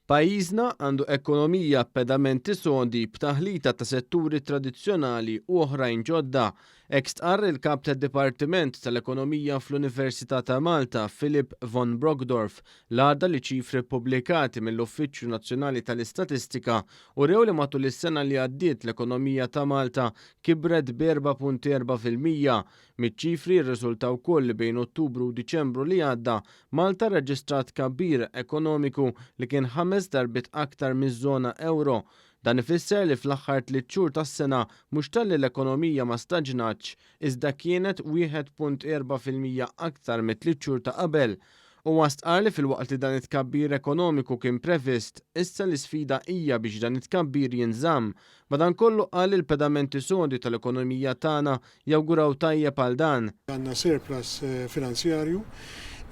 Pajjiżna għandu ekonomija b'pedamenti sodi b'taħlita ta' setturi tradizzjonali u oħrajn ġodda. Hekk stqarr il-Kap tad-Dipartiment tal-Ekonomija fl-Università ta' Malta, Philip von Brockdorff, l-għada li ċifri ppubblikati mill-Uffiċċju Nazzjonali tal-Istatistika urew li matul is-sena li għaddiet l-ekonomija ta' Malta kibret b'4.4%. Miċ-ċifri jirriżulta wkoll li bejn Ottubru u Diċembru li għadda Malta rreġistrat tkabbir ekonomiku li kien ħames darbiet aktar miż-żona ewro. Dan ifisser li fl-aħħar tliet xhur tas-sena mhux talli l-ekonomija ma staġnatx, iżda kienet 1.4% aktar mit-tliet xhur ta' qabel. Huwa stqarr li filwaqt li dan it-tkabbir ekonomiku kien previst, issa l-isfida hija biex dan it-tkabbir jinżamm. Madankollu qal li l-pedamenti sodi tal-ekonomija tagħna jawguraw tajjeb għal dan. Għandna surplus finanzjarju,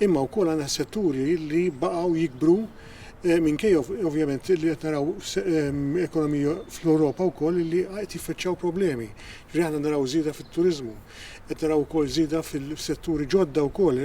imma wkoll għandna setturi li baqgħu jikbru minkejja ovvjament li qed naraw ekonomija fl-Ewropa wkoll li qed jiffaċċjaw problemi. Ġifieri aħna naraw żieda fit-turiżmu, qed naraw ukoll żieda fil-setturi ġodda wkoll,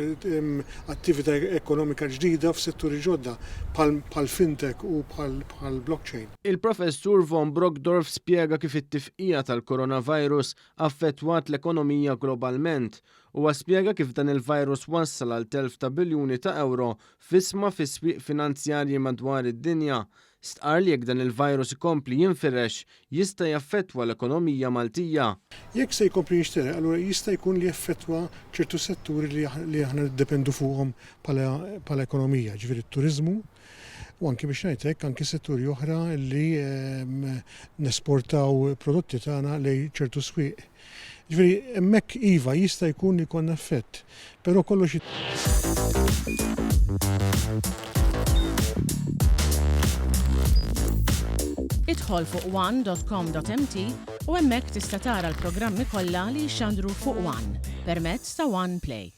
attività ekonomika ġdida f'setturi ġodda bħall-fintech u bħall-blockchain. Il-Professur von Brockdorff spjega kif it-tifqigħa tal-coronavirus affettwat l-ekonomija globalment. Huwa spjega kif dan il-virus wassal għal telf ta' biljuni ta' ewro f'ishma fis-swieq finanzjarji madwar id-dinja. Stqarr li jekk dan il-virus ikompli jinfirex, jista' jaffettwa l-ekonomija Maltija. Jekk se jkompli jinxtered, allura jista' jkun li jaffettwa ċertu setturi li aħna niddependu fuqhom bħala ekonomija, jiġifieri t-turiżmu, U anki biex ngħid hekk, anki setturi oħra li nesportaw prodotti tagħna lejn ċertu swieq. Ġifieri hemmhekk iva jista' jkun li jkollna effett, però kollox Idħol fuq one.com.mt u hemmhekk tista' tara l-programmi kollha li jixxandru fuq One permezz ta' One Play.